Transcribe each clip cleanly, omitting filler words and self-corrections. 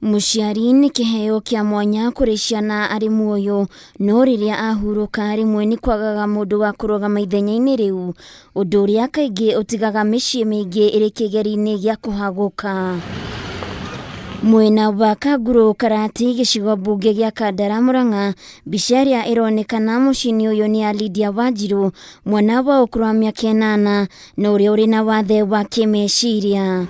Mũciari nĩ kĩheo kĩa mwanya kũrĩ ciana arĩ muoyo, no rĩrĩa ahurũka rĩmwe nĩ kwagaga mũndũ wa kũrũgama ithenya-inĩ rĩu, ũndũ ũrĩa kaingĩ ũtigaga mĩciĩ mĩingĩ ĩrĩ kĩgeri-inĩ gĩa kũhagũka. Mwena wa Kangũrũ Karati gĩcigo mbunge gĩa Kandara Murang'a, mbica ĩrĩa ĩronekana mũciĩ-inĩ ũyũ nĩ ya Lydia Wanjiru, mwana wa ũkũrũ wa mĩaka ĩnana na ũrĩa ũrĩ na wathe wa kĩmeciria.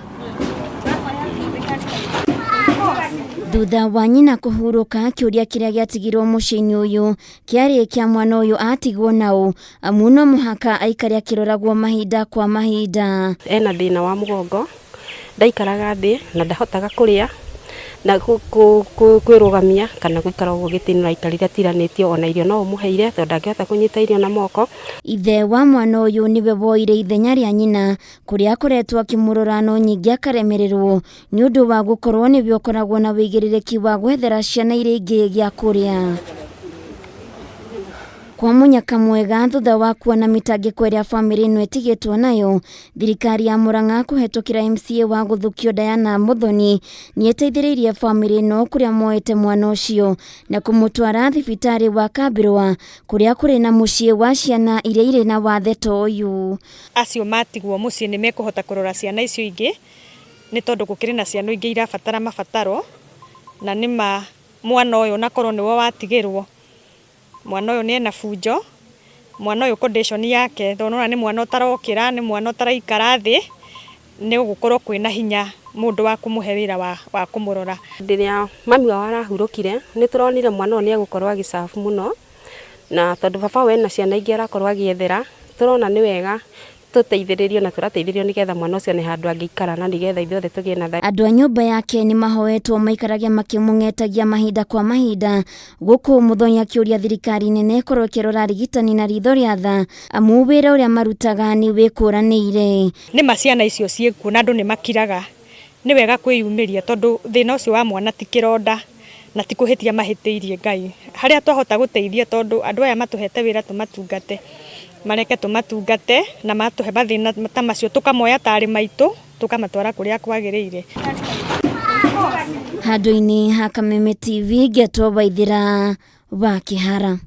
Thutha wa nyina kũhurũka, kĩũria kĩrĩa gĩatigirwo mũciĩ-inĩ ũyũ kĩarĩ kĩa mwana ũyũ atigwo naũ, amu no mũhaka aikare akĩroragwo mahinda kwa mahinda. Ena thĩna wa mũgongo, ndaikaraga thĩ na ndahotaga kũrĩa na kwĩrũgamia kana gũikara ũguo gĩtĩ-inĩ ũraikarire atiranĩtio, ona irio no ũmũheire tondũ ndangĩhota kũnyita irio na moko. Ithe wa mwana ũyũ nĩwe woire ithenya rĩa nyina kũrĩa akoretwo akĩmũrora no nyingĩ akaremererwo nĩ ũndũ wa gũkorwo nĩwe ũkoragwo na wĩigĩrĩrĩki wa gwethera ciana iria ingĩ gĩa kũrĩa. Kwa mũnyaka mwega thutha wa kuona mĩtangĩko ĩrĩa bamĩrĩ ĩno ĩtigĩtwo nayo, thirikari ya Murang'a kũhetũkĩra MCA wa gũthukio Diana Muthoni nĩ ĩteithĩrĩirie bamĩrĩ ĩno kũrĩa moete mwana ũcio na kũmũtwara thibitarĩ wa Kambirwa kũrĩa kũrĩ na mũciĩ wa ciana iria irĩ na wathe ta ũyũ. Acio matigwo mũciĩ nĩ mekũhota kũrora ciana icio ingĩ nĩ tondũ gũkĩrĩ na ciana ingĩ irabatara mabataro, na nĩ ma mwana ũyũ onakorwo nĩwe watigĩrwo, mwana ũyũ nĩ ena bunjo, mwana ũyũ condition yake tondũ nĩwona nĩ mwana ũtarokĩra, nĩ mwana ũtaraikara thĩ, nĩ gũgũkorwo kwĩna hinya mũndũ wa kũmũhe wĩra wa kũmũrora. Hĩndĩ ĩrĩa mami wao arahurũkire, nĩ tũronire mwana ũyũ nĩ egũkorwo agĩ serve mũno, na tondũ baba wao ena ciana ingĩ arakorwo agĩethera, tũrona nĩ wega tũteithĩrĩrio na tũrateithĩrĩrio nĩgetha mwana ũcio one handũ angĩikara na nĩgetha ithuothe tũgĩe na thayũ. Andũ a nyũmba yake nĩ mahoetwo maikarage makĩmũng'etagia mahinda kwa mahinda, gũkũ Muthoni akĩũria thirikari nene ĩkorwo ĩkĩrora arigitani na ritho rĩa tha, amu wĩra ũrĩa marutaga nĩ wĩkũranĩire. Nĩ ma ciana icio ciĩkuo na andũ nĩ makiraga, nĩ wega kwĩyumĩria tondũ thĩna ũcio wa mwana ti kĩronda na ti kũhĩtia mahĩtĩirie Ngai. Harĩa twahota gũteithia tondũ andũ aya matũhete wĩra tũmatungate, mareke tũmatungate na matũhe mathĩna ta macio tũkamoya tarĩ maitũ tũkamatwara kũrĩa kwagĩrĩire. Handũ-inĩ ha Kameme TV ngetwo Waithĩra wa Kĩhara.